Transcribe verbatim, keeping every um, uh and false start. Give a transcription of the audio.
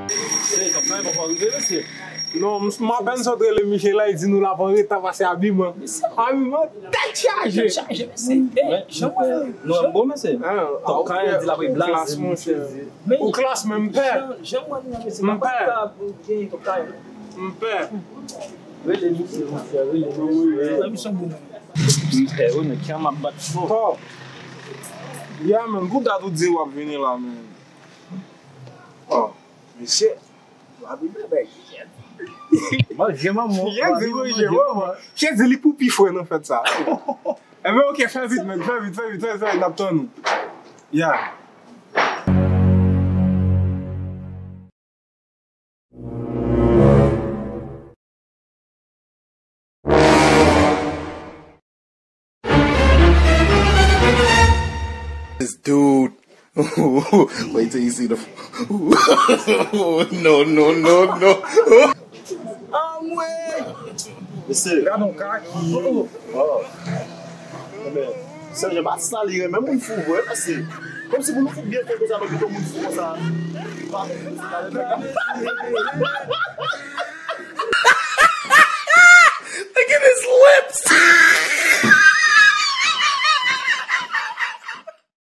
Se, kòm sa, e poko rive, mesye. Non, m, m apèn sot rele Michel la, li di nou l ap an reta pase abiman. Abiman tèt chaje. Tèt chaje, mesye. Ey, jan mwen. Nou menm bon, mesye. Top Kayen di l ap blaze. Ou klas, men m pè. Jan mwen, mesye. M pè. M pè. Rele misye, misye, rele misye. M pè, wi, men kè m ap bat fò. Top. Yeah, man, good dat ou di w ap vini la, man. Oh, mesye. Manje manman. Chè di manje manman. Chè di li pou pi fre nan fèt sa. Enben, ok, fè vit, man. Fè vit, fè vit, fè vit, fè vit, n ap tann ou. Yeah. This dude. Wait till you see the. No, no, no, no. Anmwey! Mesye. Gade yon kaki. Oh. Ebyen, se jan pa sa li renmen moun fou vre, mesye. Kòmsi pou nou fout byen fè konsa, nou pito moun fou konsa. Pa